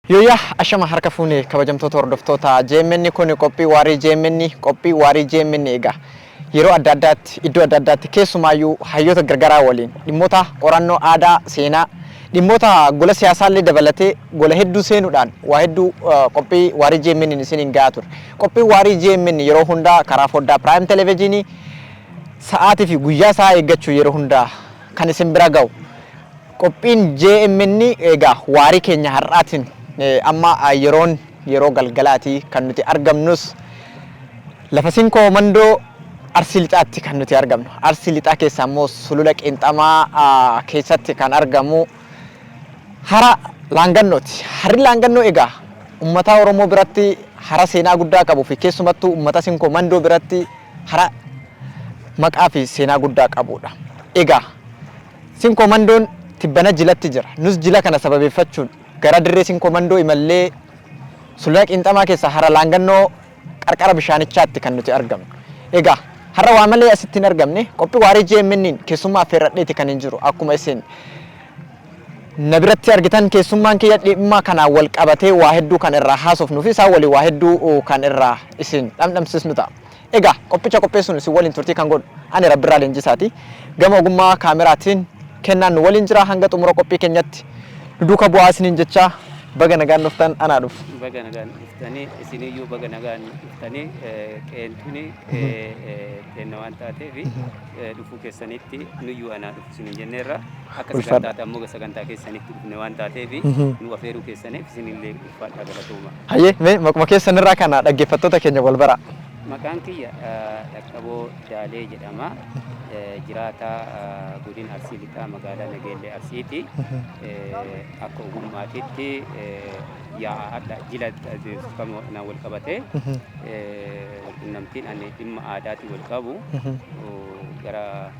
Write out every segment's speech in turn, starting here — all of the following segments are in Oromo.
Yooyyaa ashama harka fuune kabajamtoota hordoftoota JMN. Kun qophii waarii JMN. Qophii waarii JMN egaa yeroo adda addaatti, iddoo adda addaatti, keessumaayyuu hayyoota gargaraa waliin dhimmoota qorannoo aadaa, seenaa, dhimmoota gola siyaasaallee dabalatee gola hedduu seenuudhaan waa hedduu qophii waarii JMN isiniin gahaa ture. Qophii waarii JMN yeroo hundaa karaa foddaa Prime Televisionii sa'aatii fi guyyaa isaa eeggachuu yeroo hundaa kan isin bira ga'u. Qophiin JMN egaa waarii keenya har'aatiin amma yeroon yeroo galgalaati. Kan nuti argamnus lafa Sinkoo Mandoo, Arsii Lixaatti kan nuti argamnu. Arsii Lixaa keessaa immoo Sulula Qiinxamaa keessatti kan argamu hara Laangannooti. Harri Laangannoo egaa uummata Oromoo biratti hara seenaa guddaa qabuu fi keessumattuu uummata Sinkoo Mandoo biratti hara maqaa fi seenaa guddaa qabudha. Egaa Sinkoo Mandoon tibbana jilatti jira. Nus jila kana sababeeffachuun gara dirree Sinkoo Mandoo imallee Sulula Qiinxamaa keessaa hara Laangannoo qarqara bishaanichaatti kan nuti argamnu. Egaa har'a waa malee asitti hin argamne. Qophii waarii JMN'n keessummaa affeerradheeti kan hin jiru. Akkuma isin na biratti argitan, keessummaan kiyya dhimma kanaan wal qabatee waa hedduu kan irraa haasofnuu fi isaan waliin waa hedduu kan irraa isin dhamdhamsisnu ta'a. Egaa qophicha qopheessuun isin waliin turtii kan godhu ani Rabbirraa Leenjisaati. Gama ogummaa kaameraatiin Kennaan nu waliin jira. Hanga xumura qophii keenyatti nu duuka bu'aa isiniin jechaa, baga nagaan dhuftan, anaa dhufu. Baga nagaan dhuftanii, isiniyyuu baga nagaan dhuftanii. Qeentuni teenna waan taateef dhufuu keessanitti nuyyuu anaa dhufu isiniin jenneerra. Akka sagantaa ammoo sagantaa keessanitti dhufne waan taateef nu afeeruu keessaniif isinillee ulfaadhaa, galatooma. Hayyee, mee maquma keessanirraa kana dhaggeeffattoota keenya wal bara. Maqaan kiyya Dhaqqaboo Daalee jedhama. Jiraataa godina Arsii Lixaa, magaalaa Nageellee Arsiiti. Akka ogummaatitti yaa'a jila kanaan wal qabatee walqunnamtiin ani dhimma aadaatiin wal qabu gara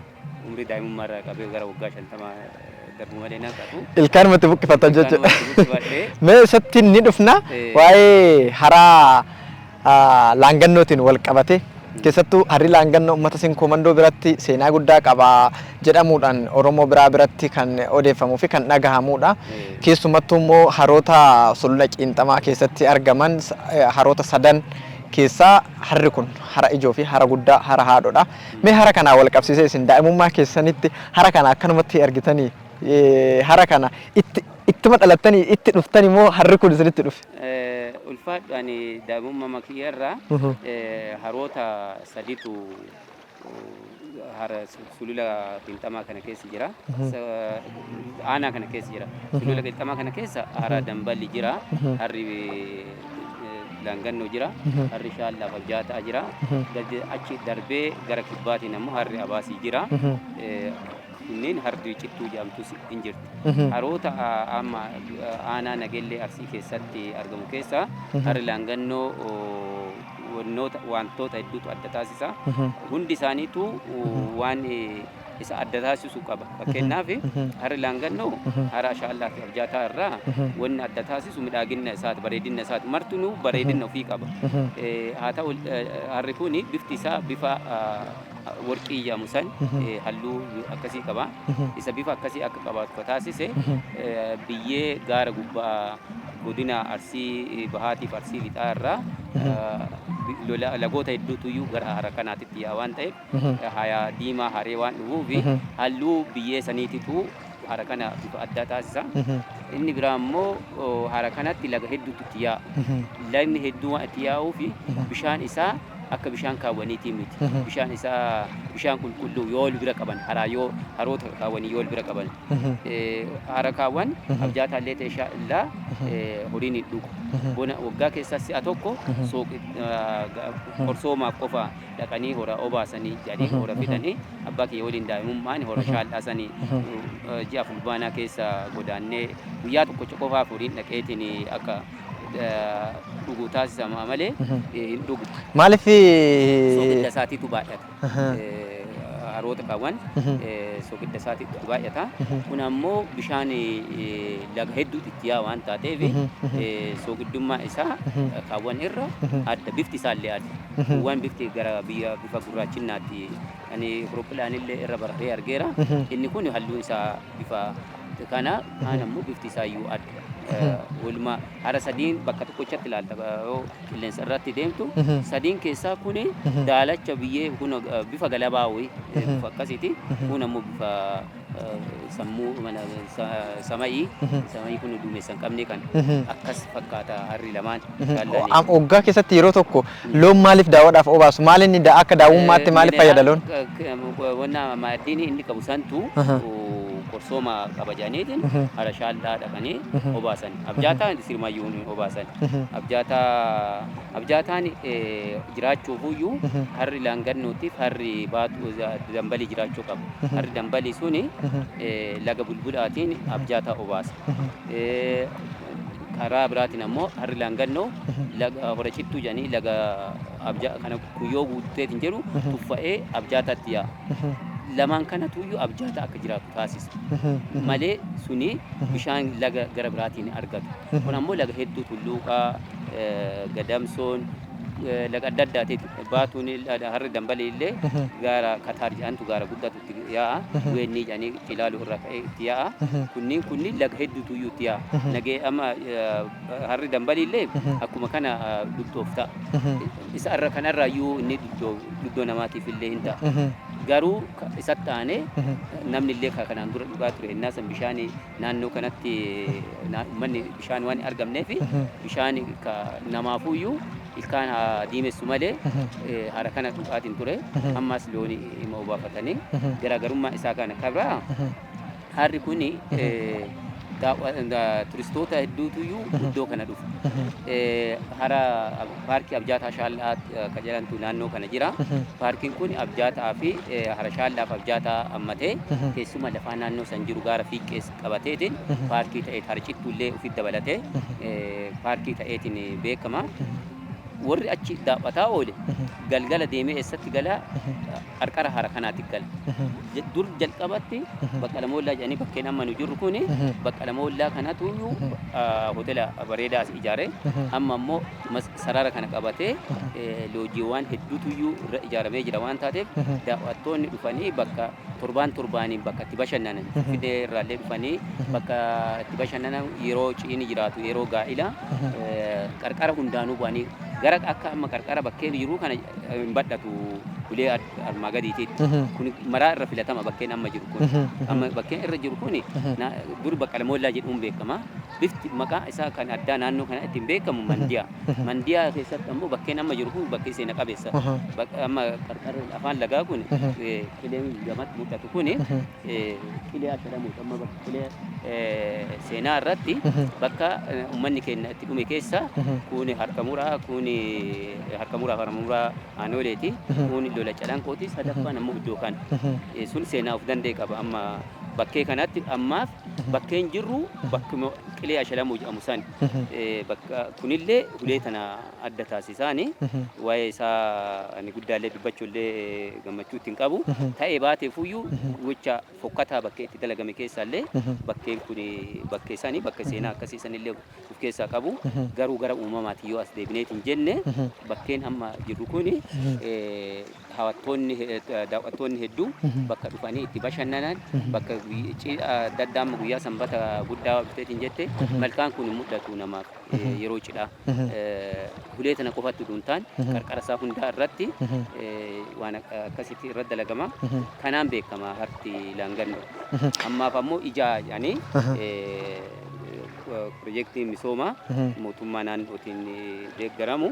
umrii daa'imummaa irraa qabee gara waggaa 50 darbu malee nan qabu. Ilkaanumatti buqqifatan jechuudha. Ilkaanumatti buqqifadhee. Mee isatti ni dhufna. Waa'ee haraa Laangannootiin wal qabate, keessattuu harri Laangannoo uummata Sinkoo Mandoo biratti seenaa guddaa qaba jedhamuudhaan Oromoo biraa biratti kan odeeffamuu fi kan dhagahamudha. Keessumattuu immoo haroota Sulula Qiinxamaa keessatti argaman haroota sadan keessaa harri kun hara ijoo fi hara guddaa, hara haadhoodha. Mee hara kanaa wal qabsiisee isin daa'imummaa keessanitti hara kana akkanumatti argitanii, hara kana itti ittuma dhalattanii itti dhuftani moo harri kun isinitti dhufe? Ulfaadhu, ani daa'imummaa kiyyarraa haroota saditu hara Sulula Qiinxamaa kana keessa jira. Aanaa kana keessa jira. Sulula Qiinxamaa kana keessa hara Damballi jira. Harri Laangannoo jira. Harri Shaallaa Fajjaataa jira. Gadi achi darbee gara kibbaatiin ammoo harri Abaasii jira. Kunneen harri Cittuu jedhamtus hin jirti. Haroota amma aanaa Nagellee Arsii keessatti argamu keessaa harri Laangannoo wannoota wantoota hedduutu adda taasisa. Hundi isaaniitu waan isa adda taasisu qaba. Fakkeenyaaf, harri Laangannoo hara Ashaallaa fi Abjaataa irraa wanni adda taasisu midhaagina isaati, bareedina isaati. Martinuu bareedina ofii qaba. Haa ta'u, harri kun bifti isaa bifa warqii jedhamu san halluu akkasii qaba. Isa bifa akkasii akka qabaatu ka taasise biyyee gaara gubbaa godina Arsii Bahaatiif Arsii Lixaa irraa lagoota hedduutu iyyuu gara hara kanaatitti yaa'a waan ta'eef, haya diimaa haree waan dhufuuf halluu biyyee saniititu hara kana bifa addaa taasisa. Inni biraa immoo hara kanatti laga hedduutu itti yaa'a. Lagni hedduu waan itti yaa'uuf bishaan isaa akka bishaan kaawwaniitii miti. Bishaan isaa bishaan qulqulluu yoo wal bira qaban, haraa yoo haroota kaawwanii yoo wal bira qaban, hara kaawwan Abjaataallee ta'e Shaallaa horiin hin dhugu. Bona waggaa keessaa si'a tokko qorsoomaaf qofa dhaqanii hora obaasanii jedhanii hora fidanii. Abbaa kiyya waliin daa'imummaan hora Shaallaa sanii ji'a Fulbaanaa keessa godaannee guyyaa tokkocha qofaaf horiin dhaqeetiin akka dhugu taasisama malee hin dhugu. Maaliif? Soogidda isaatiitu baay'ata. Haroota kaawwan soogidda isaatiitu baay'ata. Kun ammoo bishaan laga hedduutu itti yaa'a waan taateef soogiddummaa isaa kaawwan irra adda, bifti isaallee adda. Kuuwwan bifti gara biyya bifa gurraachinnaatti, ani Awurooppilaanillee irra bararee argeera. Inni kun halluun isaa bifa Kana kaan ammoo bifti isaayyuu adda. Walumaa hara sadiin bakka tokkochatti ilaalta yoo qilleensa irratti deemtu, sadiin keessaa kuni daalacha biyyee, kun bifa galabaa wayii, bifa akkasiiti. Kun ammoo bifa sammuu samayii samayii, kun duumessa hin qabne kan akkas fakkaata harri lamaan shaallanii. Waggaa keessatti yeroo tokko loon maaliif daawwadhaaf obaasu? Maal inni akka daawwummaatti maaliif fayyada loon? Wanna maaddiin inni qabu santu qorsooma qaba jedhaniitiin hara shaallaa dhaqanii obaasan. Abjaataan sirmayyuu ni obaasan. Abjaataan jiraachuufuyyuu harri laangannootiif harri baatu dambalii jiraachuu qaba. Harri dambalii suni laga bulbulaatiin abjaataa obaasa. Karaa biraatiin ammoo harri laangannoo laga hora cittuu jedhanii laga abjaa kana kuyyoo guuteetiin jedhu tuffa'ee abjaataatti yaa'a. Lamaan kanatuyyuu abjaata akka jiraatu taasisa. Malee suni bishaan laga gara biraatiin argatu. Kun ammoo laga hedduu, tulluuqaa, gadamsoon, laga adda addaatiin baatuun, harri dambalii illee gaara Kataar jedhantu gaara guddatu itti yaa'a. Weennii jedhanii Cilaaluu irraa ka'ee itti yaa'a. Kunniin laga hedduutu iyyuu itti yaa'a. Nagee amma harri dambalii illee akkuma kana dhuddoof ta'a. Isa irra kanarraa iyyuu inni dhuddoo namaatiif illee hin ta'a. Garuu isatti aanee namni illee kanaan dura dhugaa ture innaa san bishaan naannoo kanatti uummanni bishaan waan hin argamneef, bishaan namaafuyyuu ilkaan haa diimessu malee hara kana dhugaatiin ture. Ammas looni ima obaafatanii garaagarummaa isaa kana kabraa harri kuni turistoota hedduutuyyuu iddoo kana dhufu. Hara paarkii Abjaataa Shaallaa kan jedhamtu naannoo kana jira. Paarkiin kun Abjaataa fi hara Shaallaaf Abjaataa hammatee teessuma lafaa naannoo san jiru gaara Fiiqqees qabateetiin paarkii ta'ee, harcittuu illee ofitti dabalatee paarkii ta'eetiin beekama. Warri achi daawwataa oole galgala deemee eessatti gala? Qarqara hara kanaatti gala. Dur jalqabatti Baqqala Moollaa jedhanii bakkeen amma nu jirru kuni Baqqala Moollaa kanatu hoteela bareedaa as ijaare. Amma immoo sarara kana qabatee loojiiwwan hedduutu irra ijaaramee jira waan taateef, daawwattoonni dhufanii bakka torbaan torbaaniin bakka itti bashannanan, Finfinnee irraallee dhufanii bakka itti bashannanan, yeroo ciini jiraatu, yeroo gaa'ila qarqara hundaanuu bu'anii gara akka amma qarqara bakkeen jiru kana hin badhatu ulee armaa gadiitiitti. Kun maraa irra filatama bakkeen amma jiru kun. Amma bakkeen irra jiru kun dur Baqqala Moollaa jedhuun beekama. Bifti maqaa isaa kan addaa naannoo kana ittiin beekamu Mandiyaa. Mandiyaa keessatti ammoo bakkeen amma jiru kun bakkee seena qabeessa. Amma qarqara afaan lagaa kun qileen gamatti mul'atu kun qilee ashalamuuti. Amma bakka qilee seenaa irratti bakka uummanni keenya itti dhume keessa kun harka muraa, kun harka muraa harka muraa aanoleeti, kun lola calanqooti, sadaffaan ammoo iddoo kana. Sun seenaa of danda'e qaba. Amma bakkee kanatti ammaaf bakkeen jirru bakkuma qilee ashalamuu jedhamu san. Bakka kunillee ulee tana adda taasisaani waa'ee isaa ani guddaallee dubbachuullee gammachuu ittiin qabu ta'ee baateefuyyuu, gocha fokkataa bakkee itti dalagame keessaallee bakkeen kun bakkee sani, bakka seenaa akkasii sanillee of keessaa qabu. Garuu gara uumamaati yoo as deebineetiin jenne, bakkeen amma jirru kun hawattoonni, daawwattoonni hedduu bakka dhufanii itti bashannanan, bakka adda addaa. Amma guyyaa sanbata guddaa dhufteetiin jette, malkaan kun hin mul'atu namaaf yeroo cidhaa. Ulee tana qofatti utuu hin taane qarqara isaa hundaa irratti waan akkasitti irratti dalagama. Kanaan beekama harti laangannoo. Ammaaf ammoo ijaa jedhanii pirojektiin misoomaa mootummaa naannootiin deeggaramu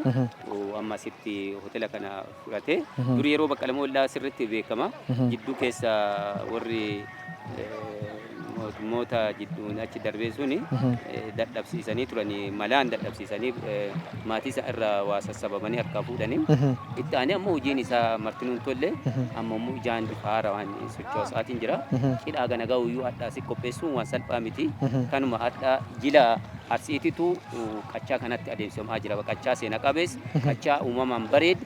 amma asitti hoteela kana fudhatee, dur yeroo Baqqala Moollaa sirriitti beekama. Jidduu keessa warri mootummoota jidduun achi darbee suni dadhabsiisanii turanii, malaan dadhabsiisanii, maatii isaa irraa waa sassabamanii harkaa fuudhanii. Itti aanee ammoo hojiin isaa martinuu hin tolle. Amma immoo ijaan bifa haarawaan sochoosaatiin jira. Cidhaa gana ga'uyyuu hadhaa si qopheessuun waan salphaa miti. Kanuma hadhaa jila Arsiititu qachaa kanatti adeemsifamaa jira. Qachaa seena qabeessa, qachaa uumamaan bareedu,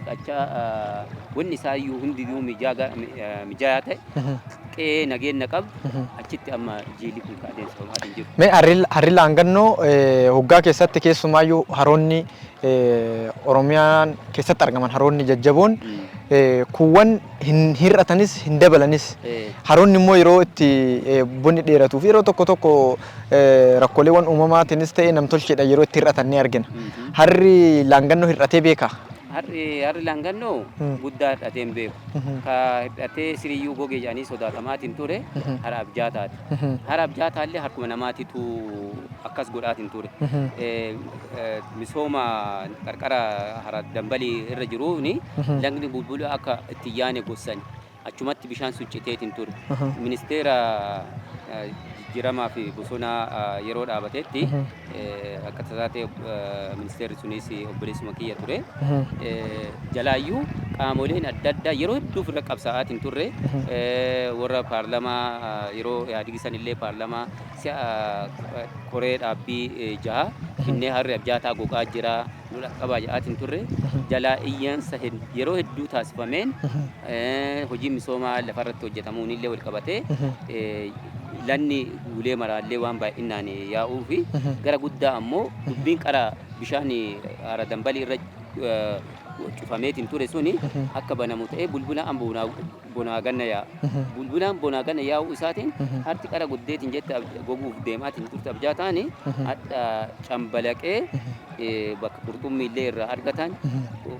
qachaa wanni isaa iyyuu hundiyyuu mijaa'aa ta'e. Qe'ee nageenya qabdu achitti amma jiilli kun ka adeemsifamaa hin jiru. Mee harri Laangannoo hoggaa keessatti keessumaayyuu haroonni Oromiyaan keessatti argaman, haroonni jajjaboon kuuwwan hin hir'atanis hin dabalanis, haroonni immoo yeroo itti bonni dheeratuu fi yeroo tokko tokko rakkooleewwan uumamaatiinis ta'e namtolcheedha yeroo itti hir'atan ni argina. Harri Laangannoo hir'atee beekaa? Harri Laangannoo guddaa hir'atee hin beeku. Ka hir'atee siriyyuu gogee jedhanii sodaatamaatiin ture hara Abjaataati. Hara Abjaataallee harkuma namaatitu akkas godhaatiin ture. Misooma qarqara hara Dambalii irra jiruuni lagni bulbula akka itti yaane gossani. Achumatti bishaan sun citeetiin ture. Ministeera Jijjiiramaa fi Bosonaa yeroo dhaabatetti akka tasaa ta'e ministeerri sunis obboleessuma kiyya ture. Jalaayyuu qaamoleen adda addaa yeroo hedduuf irra qabsaa'aatiin turre, warra paarlamaa yeroo Yaadigi san illee paarlamaa si'a koree dhaabbii jaha finnee harri Abjaataa gogaa jira, nu dhaqqabaa jedhaatiin turre. Jalaa iyyansa yeroo hedduu taasifameen hojii misoomaa lafarratti hojjetamuun illee wal qabatee lanni gulee maraallee waan baay'inaan yaa'uu fi gara guddaa ammoo dubbiin qara bishaan hara Dambalii irra cufameetiin ture suni akka banamu ta'ee bulbula amma bonaa ganna yaa'a. Bulbulaan bonaa ganna yaa'uu isaatiin harti qara guddeetiin jette goguuf deemaatiin turte Abjaataani hadha cambalaqee bakka qurxummii illee irraa argatan,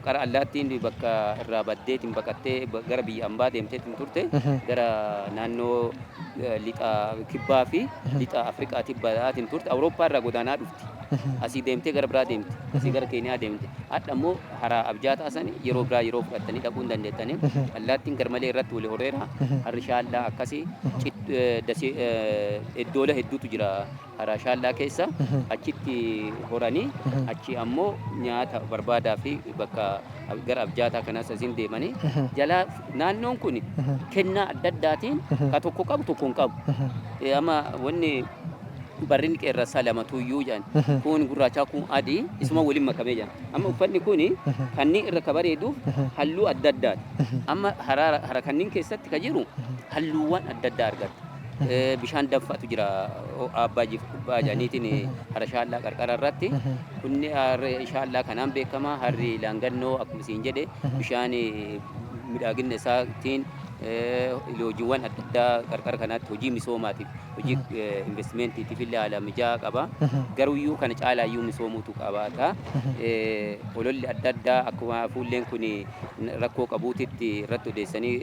qara allaattiin bakka irraa baddeetiin baqattee gara biyya ambaa deemteetiin turte, gara naannoo lixa kibbaa fi lixa Afrikaatii badaatiin turte, Awurooppaa irraa godaanaa dhufti. Asii deemtee gara biraa deemte. Asii gara Keeniyaa deemte. Hadha immoo hara Abjaataa sani yeroo biraa yeroo fudhattanii dhaquu hin dandeettanii. Allaattiin garmalee irratti wali horeera. Harri Shaallaa akkasii dasee iddoola hedduutu jira hara Shaallaa keessa, achitti horanii achi ammoo nyaata barbaadaa fi bakka gara Abjaataa kanas asiin deemanii jalaa naannoon kun kennaa adda addaatiin ka tokko qabu tokko hin qabu. Amma wanni barrinni qeerransaa lamatu iyyuu jedhan, kun gurraachaa kun adii isuma waliin makamee jedhan. Amma uffanni kun kanneen irra ka bareeduuf halluu adda addaati. Amma hara kanneen keessatti ka jiru halluuwwan adda addaa argatta. Bishaan danfaatu jira, Abbaa Jibbaa jedhaniitiin hara Shaallaa qarqara irratti. Kunni harri Shaallaa kanaan beekama. Harri Laangannoo akkuma siin jedhe bishaan midhaaginna isaatiin loojiiwwan adda addaa qarqara kanaatti hojii misoomaatiif, hojii investimeentiitiif illee haala mijaa'aa qaba. Garuuyyuu kana caalaayyuu misoomuutu qabaata. Ololli adda addaa akkuma fuulleen kun rakkoo qabuutitti irratti odeessanii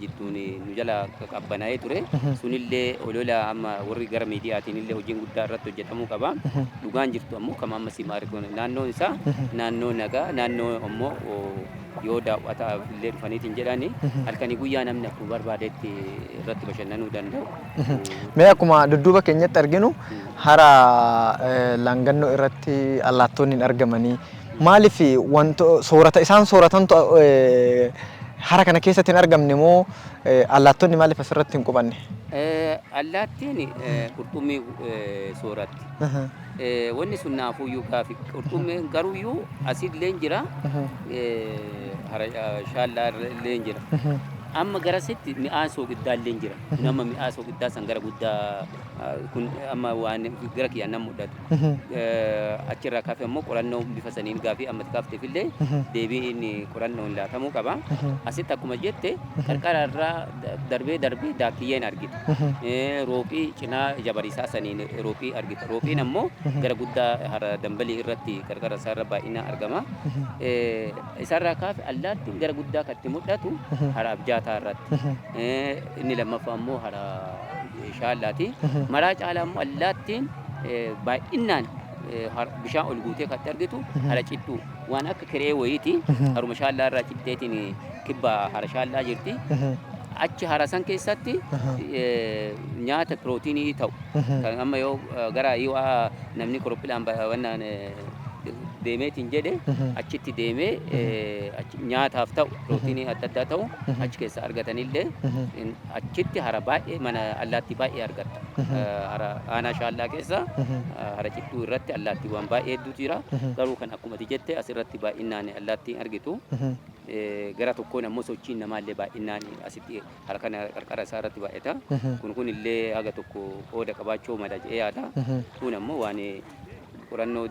jidduun nu jala qabbanaa'ee ture. Sunillee olola amma warri gara miidiyaatiin illee hojiin guddaa irratti hojjetamuu qaba. Dhugaan jirtu ammoo kama amma simaari kun naannoon isaa naannoo nagaa, naannoo ammoo yoo daawwataaf illee dhufaniitiin jedhani halkanii guyyaa namni akkuma barbaadetti irratti bashannanuu danda'u. Mee akkuma dudduuba keenyatti arginu hara Laangannoo irratti allaattonni hin argamanii. Maaliif wanto soorata isaan sooratantu hara kana keessatti hin argamne moo allaattonni maaliif asirratti hin qubanne? Allaattiin qurxummii sooratti. Wanni sun naafuyyuu gaafi qurxummiin garuuyyuu asillee jira, hara Shaallaa illee jira. Amma garasitti mi'aan soogiddaa illee jira. Kun amma mi'aa soogiddaa san gara guddaa kun amma waan gara kiyyaan nan mul'atu. Achirraa kaafee ammoo qorannoo bifa saniin gaafii ammatti kaafteef illee deebiin qorannoon laatamuu qaba. Asitti akkuma jette qarqara irraa darbee darbee daakkiyyeen argita. Roophii cinaa jabariisaa saniin roophii argita. Roophiin ammoo gara guddaa hara Dambalii irratti qarqara isaa irra baay'inaan argama. Isarraa kaafe allaattiin gara guddaa kan itti mul'atu hara Abjaataa irratti. Inni lammaffaa ammoo hara Shaallaati. Maraa caalaa ammoo allaattiin baay'inaan bishaan ol guutee kan itti argitu hara Cittuu. Waan akka kiree wayiiti. Haruma Shaallaa irraa citteetiin kibba hara Shaallaa jirti. Achi hara san keessatti nyaata pirootiinii ta'u. Kan amma yoo gara yoo namni korophilaan wannaan deemeetiin jedhe achitti deemee nyaataaf ta'u pirootiinii adda addaa ta'u achi keessa argatanillee achitti hara baay'ee mana allaattii baay'ee argatta. Hara aanaa Shaallaa keessa hara Cittuu irratti allaattiiwwan baay'ee hedduutu jira. Garuu kan akkuma ati jette asirratti baay'inaan allaattiin argitu. Gara tokkoon ammoo sochiin namaallee baay'inaan asitti hara kana qarqara isaa irratti baay'ata. Kun illee haga tokko qooda qabaachuu mala jedhee yaada. Kun ammoo waan qorannoo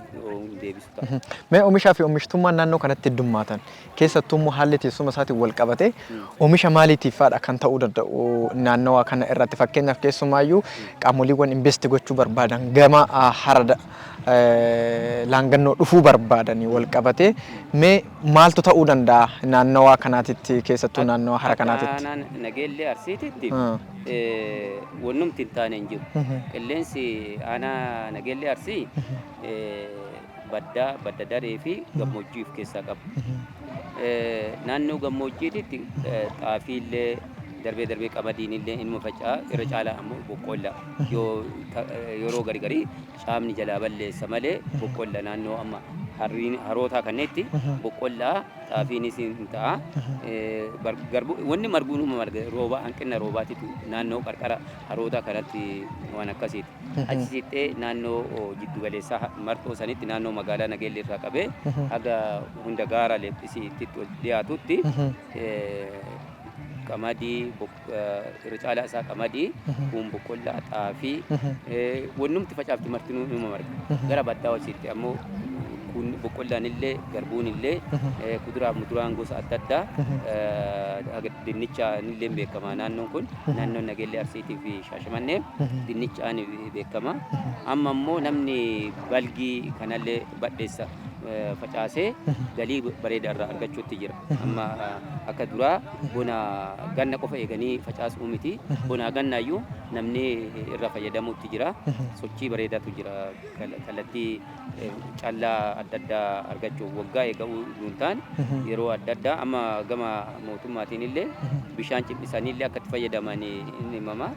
deebisu ta'a. Mee oomishaa fi oomishtummaan naannoo kanatti heddummaatan, keessattuu immoo haalli teessuma isaatiin wal qabate, oomisha maaliitiif faadha kan ta'uu danda'u naannawaa kana irratti? Fakkeenyaaf, keessumaayyuu qaamoliiwwan invest gochuu barbaadan gama hara Laangannoo dhufuu barbaadanii wal qabate, mee maaltu ta'uu danda'a naannawaa kanaatitti, keessattuu naannawaa hara Akka kanaatitti? aanaan Nageellee Arsiititti wannumti hin taane hin jiru. Qilleensi aanaa Nageellee Arsii baddaa, badda daree fi gammoojjii of keessaa qaba. Naannoo gammoojjiititti xaafiillee, darbee darbee qamadiin illee inuma faca'a, irra caalaa ammoo boqqoolla. Yoo yeroo gari garii caamni jalaa balleessa malee boqqolla naannoo amma harriin harootaa kanneetti boqqollaa, xaafiinis hin ta'a. Garbu wanni marguun uma marga, rooba hanqina roobaatitu naannoo qarqara harootaa kanatti waan akkasiiti. Achi siqxee naannoo jiddu galeessaa marxoo sanitti, naannoo magaalaa Nageellee irraa qabee haga hunda gaara Leephisiitti ol dhiyaatutti qamadii, irra caalaa isaa qamadii, kuun boqqollaa, xaafii, wannumti facaafti martinuu inuma marga. Gara baddaa hoosiitti ammoo kun boqqollaan illee, garbuun illee, kuduraa fi muduraan gosa adda addaa haga dinnichaan illee beekama. Naannoon kun, naannoon Nageellee Arsiitii fi Shaashamannee, dinnichaan beekama. Amma immoo namni balgii kanallee badheessa facaasee galii bareedaa irraa argachuutti jira. Amma akka duraa bona ganna qofa eeganii facaasuu miti. Bonaa gannaayyuu namni irraa fayyadamuutti jira. Sochii bareedaatu jira. Kallattii callaa adda addaa argachuuf waggaa eega'uu hin taane, yeroo adda addaa amma gama mootummaatiin illee bishaan cimdhisanii illee akka itti fayyadaman inni himama.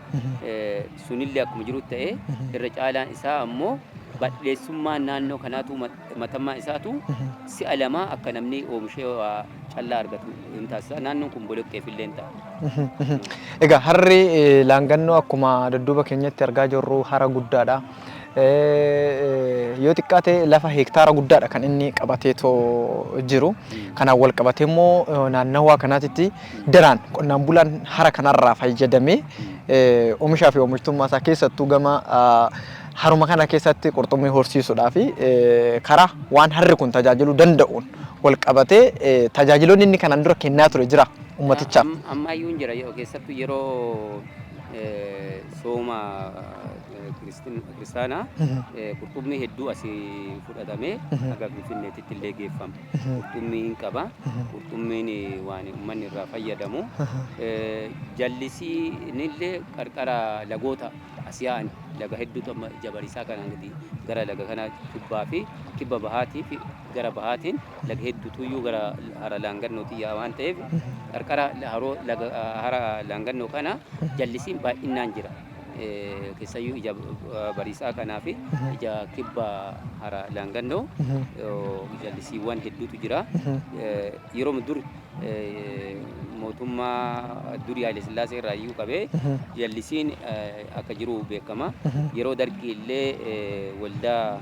Sunillee akkuma jiru ta'ee, irra caalaan isaa ammoo badheessummaan naannoo kanaatu matammaa isaatu si'a lama akka namni oomishee waa callaa argatu hin taasisa. Naannoon kun boloqqeef illee hin ta'a. Egaa harri Laangannoo akkuma dudduuba keenyatti argaa jirru hara guddaadha. Yoo xiqqaate lafa heektaara guddaadha kan inni qabateetoo jiru. Kanaan wal qabatee immoo naannawaa kanaatitti daraan qonnaan bulaan hara kanarraa fayyadamee oomishaa fi oomishtummaa isaa, keessattuu gama haruma kana keessatti qurxummii horsiisuudhaa fi karaa waan harri kun tajaajiluu danda'uun wal qabatee, tajaajiloonni inni kanaan dura kennaa ture jira ummatichaaf? Ammayyuu hin jira. Keessattuu yeroo sooma kiristaanaa qurxummii hedduu asii fudhatamee haga Finfinneetitti illee geeffama. Qurxummii hin qaba. Qurxummiin waan uummanni irraa fayyadamu. Jallisiin illee qarqara lagoota as yaa'an, laga hedduutu amma ija bariisaa kanaan gadi gara laga kana kibbaa fi kibba bahaatii fi gara bahaatiin laga hedduutu iyyuu gara hara Laangannootti yaa'a waan ta'eef, qarqara haroo laga hara Laangannoo kana jallisiin baay'inaan jira. Keessayyuu ija bariisaa kanaa fi ija kibba hara Laangannoo jallisiiwwan hedduutu jira. Yeroo dur mootummaa durii Haile Sillaasee irraa iyyuu qabee jallisiin akka jiru beekama. Yeroo Dargii illee waldaa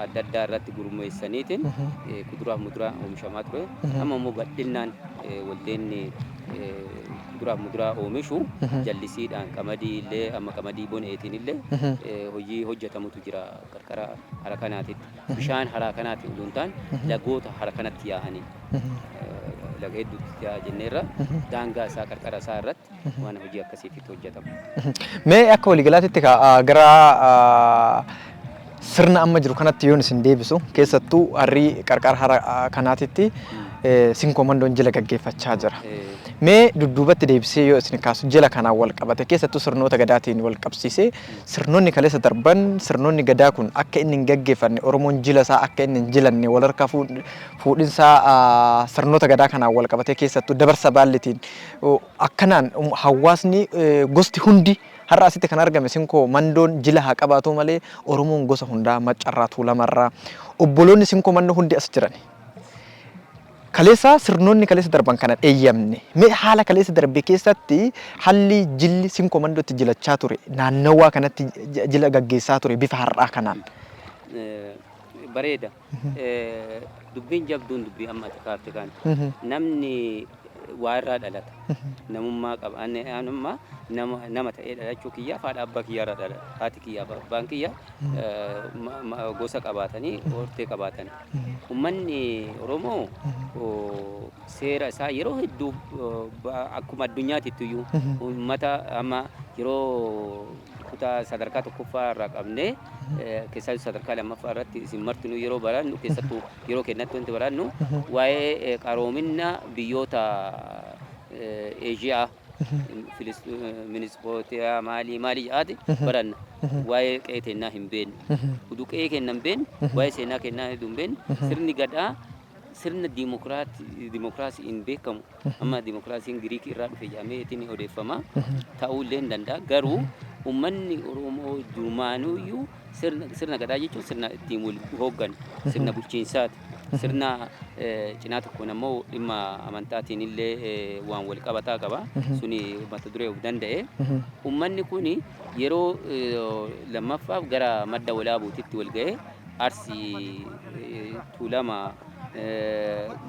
adda addaa irratti gurmeessaniitiin kuduraa fi muduraa oomishamaa ture. Amma immoo bal'inaan waldeen kuduraa fi muduraa oomishu jallisiidhaan qamadii illee, amma qamadii boneetiin illee hojii hojjetamutu jira qarqara hara kanaatitti. Bishaan haraa kanaatiin utuu hin taane, lagoota hara kanatti yaa'anii, laga hedduutti yaa'a jenneerra, daangaa isaa qarqara isaa irratti waan hojii akkasiitti hojjetama. Mee akka waliigalaatitti gara sirna amma jiru kanatti yoon isin deebisu, keessattuu harrii qarqara hara kanaatitti Sinkoo Mandoon jila gaggeeffachaa jira. Mee dudduubatti deebisee yoo isin kaasu, jila kanaan wal qabate, keessattuu sirnoota gadaatiin wal qabsiisee, sirnoonni kaleessa darban, sirnoonni gadaa kun akka inni hin gaggeeffanne, Oromoon jila isaa akka inni hin jilanne, wal harkaa fuudhinsa sirnoota gadaa kanaan wal qabatee, keessattuu dabarsa baallitiin akkanaan hawaasni gosti hundi Har'a asitti kan argame Sinkoo Mandoon jila haa qabaatuu malee Oromoon gosa hundaa Maccarraa Tuulamarraa obboloonni Sinkoo Mandoo hundi as jirani. Kaleessa sirnoonni kaleessa darban kana hin eeyyamne. Mee haala kaleessa darbe keessatti halli jilli Sinkoo Mandoo itti jilachaa ture naannawaa kanatti jila gaggeessaa ture bifa har'aa kanaan. Bareeda. Dubbiin jabduun dubbii amma ati kaafte kana. Namni waa irraa dhalata. Namummaa qaba. Ani amma nama nama ta'ee dhalachuu kiyyaaf haadha abbaa kiyyaarraa dhalata. Haati kiyyaaf abbaan kiyya gosa qabaatanii hortee qabaatan. Uummanni Oromoo seera isaa yeroo hedduu akkuma addunyaatitti iyyuu uummata amma yeroo kutaa sadarkaa tokkoffaa irraa qabnee keessattuu sadarkaa lammaffaa irratti isin martinuu yeroo barannu keessattuu yeroo kennatti wanti barannu waa'ee qaroominna biyyoota Eeshiyaa Minisipootiyaa maalii maalii jedhaati baranna. Waa'ee qe'ee teennaa hin beeknu. Utuu qe'ee keenya hin beekne waa'ee seenaa keenyaa hin beekne sirni gadaa sirna dimokiraasiin beekamu. Amma dimokiraasiin Giriikii irraa dhufe jedhameetiin odeeffama. Ta'uu illee hin danda'a. Garuu uummanni Oromoo durumaanuyyuu sirna gadaa jechuun sirna ittiin wal hoogganu, sirna bulchiinsaati. Sirna cinaa tokkoon ammoo dhimma amantaatiin illee waan wal qabataa qaba. Suni mata duree of danda'e. Uummanni kun yeroo lammaffaaf gara madda walaabuutitti wal ga'ee Arsii Tuulama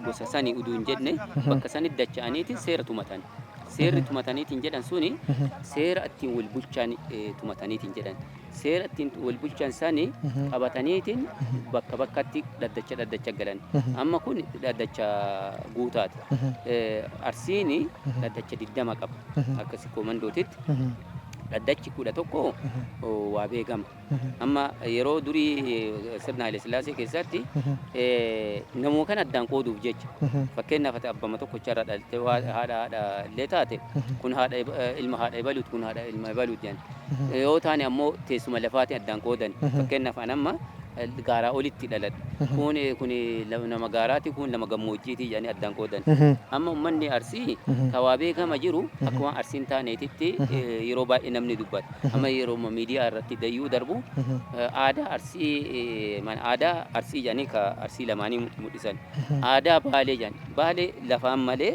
gosa sani uduu hin jenne bakka sanitti dacha'aniitiin seera tumatan. Seerri tumataniitiin jedhan suni seera ittiin wal bulchan tumataniitiin jedhan. Seera ittiin wal bulchan sani qabataniitiin bakka bakkatti dhaddacha dhaddacha galan. Amma kun dhaddacha guutaati. Arsiin dhaddacha 20 qaba. Akka Sikkoo Mandootitti dhaddachi 11 waa beekama. Amma yeroo durii sirna Haile Sillaasee keessatti namuma kana addaan qooduuf jecha fakkeenyaaf ati abbama tokkocha irraa dhalattee haadha haadha illee taate kun haadha ilma haadha ebaluuti kun haadha ilma ebaluuti jedhan. Yoo taane ammoo teessuma lafaatiin addaan qoodan. Fakkeenyaaf an amma gaaraa olitti dhaladhe. Kun kun nama gaaraati kun nama gammoojjiiti jedhanii addaan qoodan. Amma uummanni Arsii ka waa beekama jiru akka waan Arsiin taaneetitti yeroo baay'ee namni dubbata. Amma yeroo miidiyaa irratti dayyuu darbu aadaa Arsii aadaa Arsii jedhanii ka Arsii lamaanii mul'isan. Aadaa Baalee jedhan. Baalee lafaan malee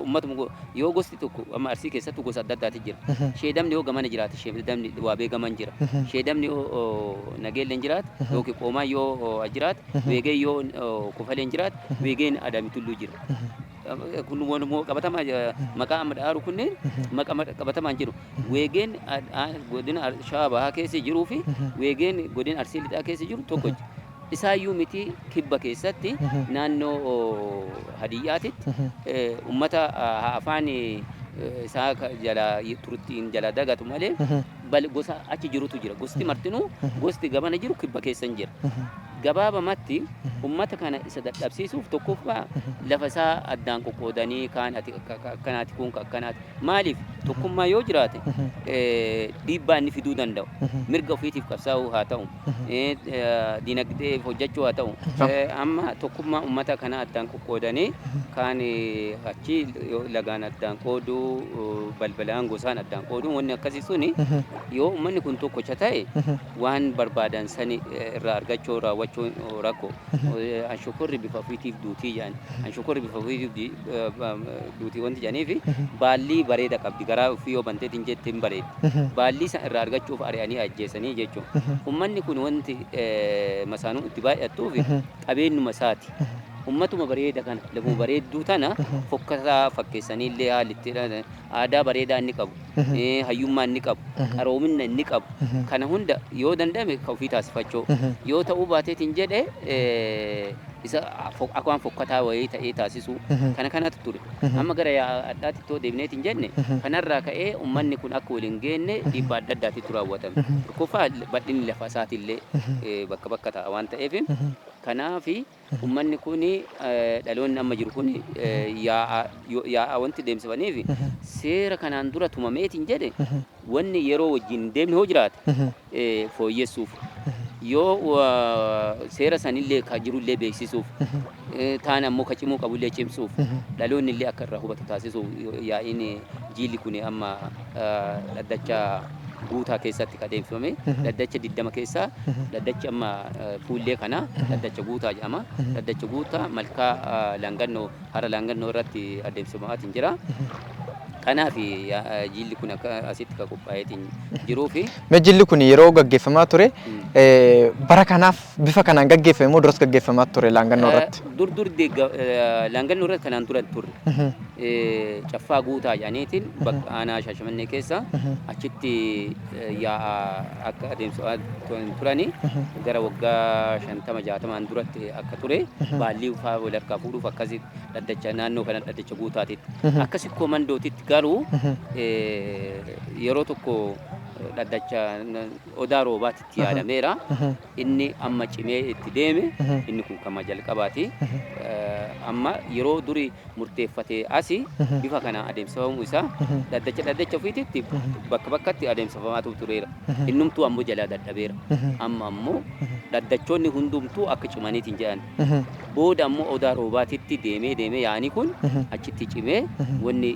uummatuma yoo gosti tokko amma Arsii keessattuu gosa adda addaati jira. Sheedamni yoo gamana jiraate sheedamni waa beekaman jira. Sheedamni yoo Nageelleen jiraate yookiin Qoomaan yoo jiraate Weegeen yoo Kofaleen jiraate Weegeen Adaami Tulluu jira. Kun qabatamaa maqaa amma dha'aaru kunneen maqaa qabatamaan jiru. Weegeen godina Shawaa Bahaa keessa jiruu fi Weegeen godina Arsii Lixaa keessa jiru tokko. Isaayyuu miti kibba keessatti naannoo Hadiyyaatitti uummata afaan isaa jala turtiin jala dagatu malee gosa achi jirutu jira. Gosti martinuu gosti gamana jiru kibba keessa hin jira. Gabaabamatti uummata kana isa dadhabsiisuuf tokkoffaa lafa isaa addaan qoqqoodanii kaan ati akkanaati kun akkanaati. Maaliif tokkummaa yoo jiraate dhiibbaa inni fiduu danda'u mirga ofiitiif qabsaa'uu haa ta'u dinagdeef hojjechuu haa ta'u amma tokkummaa uummata kana addaan qoqqoodanii kaan achi lagaan addaan qooduu balbalaan gosaan addaan qooduu wanni akkasii suni yoo uummanni kun tokkocha ta'e waan barbaadan sani irraa argachuu raawwachuu rakkoo. Anshokorri bifa ofiitiif duutii jedhan. Anshokorri bifa ofiitiif duutii wanti jedhaniif baallii bareeda qabdi garaa ofii yoo banteetiin jette hin bareeddi. Baallii san irraa argachuuf ari'anii ajjeesanii jechuudha. Uummanni kun wanti masaanuun itti baay'attuuf qabeenyuma isaati. Uummatuma bareeda kana lafuma bareedduu tana fokkataa fakkeessanii illee haalli itti aadaa bareedaa inni qabu. Hayyummaa inni qabu, qaroominna inni qabu, kana hunda yoo danda'ame ka ofii taasifachuu. Yoo ta'uu baateetiin jedhe isa akka waan fokkataa wayii ta'ee taasisuu. Kana kanatu ture. Amma gara addaatti yoo deemneetiin jenne kanarraa ka'ee uummanni kun akka waliin geenne dhiibbaa adda addaatitu raawwatame. Tokkoffaa bal'inni lafa isaatiillee bakka bakka ta'a waan ta'eef kanaafi Ummanni kun dhaloonni amma jiru kun yaa'a wanti deemsifaniif seera kanaan dura tumameetiin jedhe wanni yeroo wajjin hin deemne hoo jiraate fooyyessuuf yoo seera sanillee ka jirullee beeksisuuf taan ammoo ka cimuu qabullee cimsuuf dhaloonni illee akka irraa hubatu taasisuuf yaa'iin Jiilli kun amma dhaddacha guutaa keessatti kan adeemsifame. Dhaddacha 20 keessaa dhaddachi amma fuullee kana dhaddacha guutaa jedhama. Dhaddacha guutaa malkaa Laangannoo, hara Laangannoo irratti adeemsifamaatiin jira. Kanaaf jilli kun akka asitti kan qophaa'eetiin jiruu fi Mee jilli kun yeroo gaggeeffamaa ture bara kanaaf bifa kanaan gaggeeffame moo duras gaggeeffamaa ture Laangannoo irratti? Dur dur Laangannoo irratti kanaan dura turre. Caffaa guutaa jedhaniitiin bakka aanaa Shaashamannee keessa achitti yaa'a akka adeemsifamaa turani gara waggaa 50 60n duratti akka ture, baallii fa'aa wal harkaa fuudhuuf akkasi dhaddacha naannoo kana dhaddacha guutaatitti. Akka Sikkoo Mandootitti garuu yeroo tokko dhaddacha Odaa Roobaatitti yaalameera. Inni amma cimee itti deeme, inni kun kama jalqabaati. Amma yeroo duri murteeffatee asi bifa kanaan adeemsifamuu isaa dhaddacha dhaddacha ofiititti bakka bakkatti adeemsifamaatu tureera. Innumtuu ammoo jalaa dadhabeera. Amma ammoo dhaddachoonni hundumtuu akka cimaniitiin jedhan. Booda ammoo Odaa Roobaatitti deemee deemee yaa'anii kun achitti cimee, wanni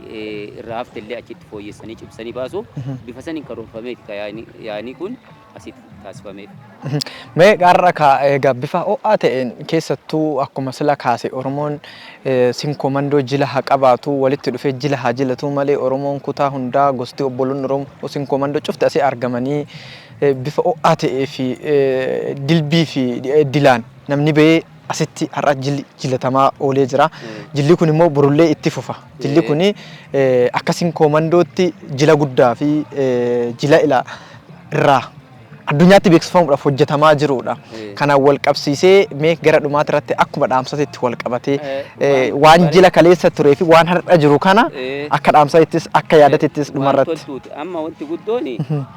irraa hafte illee achitti fooyyessanii cimsanii baasuuf bifa saniin karoorfameeti ka yaa'anii kun asitti taasifameef. Mee har'a ka egaa bifa ho'aa ta'een, keessattuu akkuma sila kaase, Oromoon Sinkoo Mandoo jila haa qabaatu, walitti dhufee jila haa jilatuu malee, Oromoon kutaa hundaa, gosti obboloonni Oromoo Sinkoo Mandoo cufti asii argamanii bifa ho'aa ta'ee fi dilbii fi dilaan namni bahee asitti har'a jilli jilatamaa oolee jira. Jilli kun immoo borullee itti fufa. Jilli kun akka Sinkoo Mandootti jila guddaa fi jila ila irraa addunyaatti beeksifamuudhaaf hojjetamaa jirudha. Kanaan wal qabsiisee mee gara dhumaati irratti akkuma dhaamsatitti wal qabatee waan jila kaleessa turee fi waan har'a jiru kana akka dhaamsatittis akka yaadatittis Waan dhumarratti. toltuuti. Amma wanti guddoon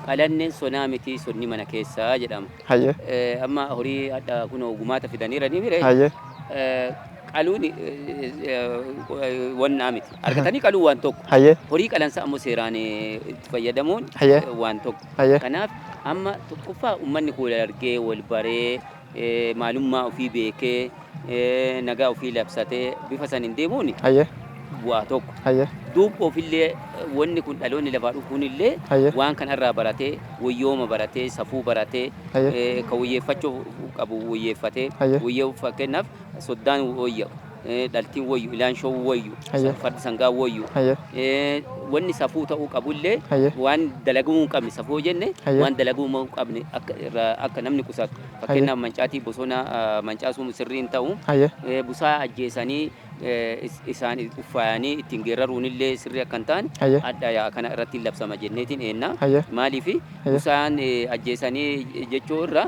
qalanneen sonaa miti, sonni mana keessaa jedhama. Amma horii hadha kunoo gumaata fidaniiranii mire. Qaluun wannaa miti. Argatanii qaluu waan tokko. Horii qalansa ammoo seeraan itti fayyadamuun waan tokko. Kanaaf amma tokkoffaa uummanni kun wal argee, wal baree, maalummaa ofii beekee, nagaa ofii labsatee bifa saniin deemuun bu'aa tokko. Duub ofillee wanni kun dhaloonni lafaa dhufuun illee waan kanarraa baratee, woyyooma baratee, safuu baratee, kan woyyeeffachuu qabu woyyeeffatee, woyyee fakkeenyaaf soddaan woyya, dhaltiin woyyu, ilaan showuu woyyu, fardi sangaa woyyu, wanni safuu ta'uu qabullee waan dalagamuu hin qabne, safuu jenne, waan dalagamuu hin qabne akka irraa akka namni qusatu. Fakkeenyaaf mancaatii bosona mancaasuun sirrii hin ta'u. Busaa ajjeesanii isaan uffaayanii ittiin geeraruun illee sirrii akka hin taane adda yaa kana irratti labsama jenneetiin eenna. Maaliif busaan ajjeesanii jechuu irra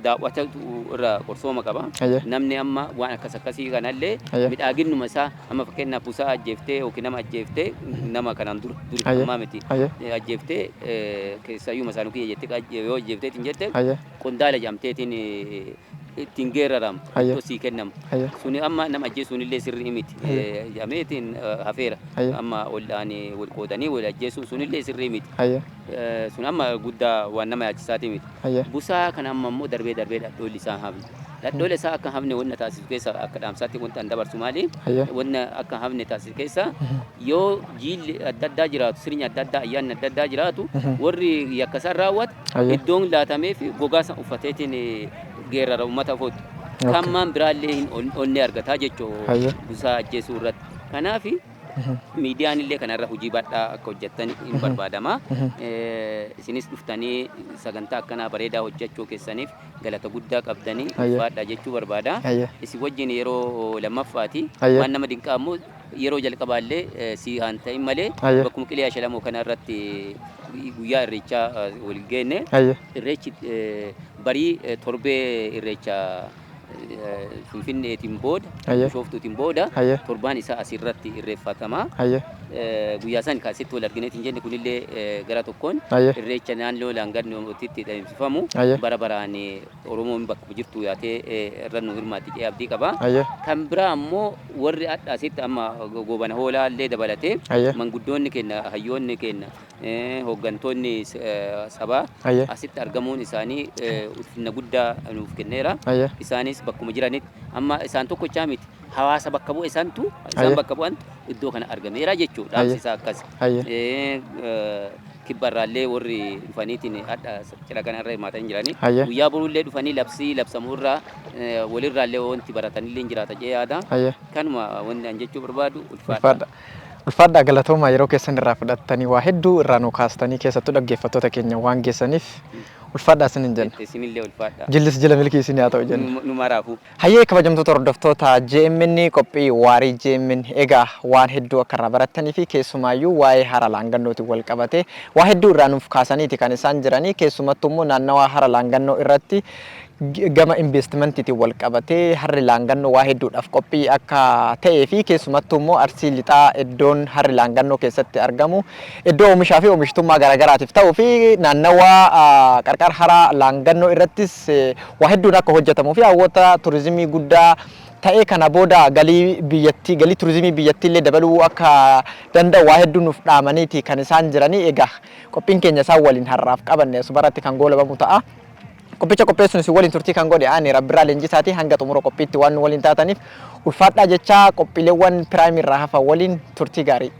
daawwatatu irra qorsooma qaba. Namni amma waan akkas akkasii kanallee midhaaginnuma isaa, amma fakkeenyaaf busaa ajjeeftee yookiin nama ajjeeftee, nama kanaan dura duri ammaa miti, ajjeeftee, keessayyuu masaanuu kiyya jettee yoo ajjeefteetiin jette, qondaala jedhamteetiin ittiin geeraramta, iddoo sii kennama. Suni amma nama ajjeesuun illee sirrii miti jedhameetiin hafeera. Amma ol'aan wal qoodanii wal ajjeesuun sun illee sirrii miti. Sun amma guddaa waan nama yaachisaati miti. Busaa kana amma immoo darbee darbee dhadhoolli isaa hafne. Dhadhoola isaa akka hafne wanna taasisu keessa, akka dhaamsaatti wanta an dabarsu maali? Wanna akka hafne taasisu keessa, yoo jiilli adda addaa jiraatu, sirni adda addaa, ayyaanni adda addaa jiraatu, warri yakka isaan raawwatu iddoon laatamee fi gogaa san uffateetiin geerrara uummata ofuutti. Kan maan biraallee hin onnee argataa jechuu busaa ajjeesuu irratti. Kanaaf miidiyaan illee kanarra hojii bal'aa akka hojjettan hin barbaadama. Isinis dhuftanii sagantaa akkanaa bareedaa hojjechuu keessaniif galata guddaa qabdanii, ulfaadhaa jechuu barbaada. Isin wajjin yeroo lammaffaati. Waan nama dinqaa immoo yeroo jalqabaallee si haan ta'in malee bakkuma Qilee Ashalamoo kana irratti guyyaa irreechaa wal geenne. Irreechi barii torbee irreecha Finfinneetiin booda, Bishooftuutiin booda, torbaan isaa asirratti irreeffatama. Guyyaa san kaasitti wal argineetiin jenne kunillee gara tokkoon irreecha naannoo Laangannootitti adeemsifamu bara baraan Oromoon bakka jirtu yaatee irra nu hirmaatti jedhee abdii qaba. Kan biraa ammoo warri adda asitti amma Goobana Hoolaa illee dabalatee manguddoonni keenya, hayyoonni keenya, hooggantoonni sabaa asitti argamuun isaanii ulfina guddaa nuuf kenneera. Isaanis bakkuma jiranitti amma isaan tokkochaa miti. Hawaasa bakka bu'e santu isaan bakka bu'antu iddoo kana argameera jechuudha. Dhaamsi isaa akkas. Kibbarraallee warri dhufaniitiin hadha cidha kana irra hirmaatanii jiranii. Guyyaa boruullee dhufanii labsii labsamurraa walirraallee wanti baratanillee hin jiraata jee yaada. Kanuma wanti an jechuu barbaadu, ulfaadha. Ulfaadha. Ulfaadhaa, galatoomaa. Yeroo keessan irraa fudhattanii waa hedduu irraa nu kaastanii, keessattuu dhaggeeffattoota keenya waan geessaniif ulfaadhaa isinin jenna. Isinillee ulfaadha. Jillis jila milkii isin haa ta'u jenna. Nu maraafuu. Hayyee, kabajamtoota hordoftoota JMN, qophii waarii JMN, egaa waan hedduu akka irraa barattanii fi keessumaayyuu waa'ee hara Laangannootiin wal qabate waa hedduu irraa nuuf kaasaniiti kan isaan jiranii. Keessumattuu immoo naannawaa hara Laangannoo irratti gama investimentiitiin wal qabatee harri Laangannoo waa hedduudhaaf qophii akka ta'ee fi keessumattuu immoo Arsii Lixaa iddoon harri Laangannoo keessatti argamu iddoo oomishaa fi oomishtummaa garaagaraatiif ta'uu fi naannawaa qarqara hara Laangannoo irrattis waa hedduun akka hojjetamuu fi hawwata turizimii guddaa ta'ee kana booda galii biyyattii, galii turizimii biyyattii illee dabaluu akka danda'u waa hedduu nuuf dhaamaniiti kan isaan jiranii. Egaa qophiin keenya isaan waliin har'aaf qabanne asumarratti kan goolabamu ta'a. Qophicha qopheessuun isin waliin turtii kan godhe ani Rabbirraa Leenjisaati. Hanga xumura qophiitti waan nu waliin taataniif ulfaadhaa jechaa, qophiileewwan Piraayim irraa hafan waliin turtii gaarii.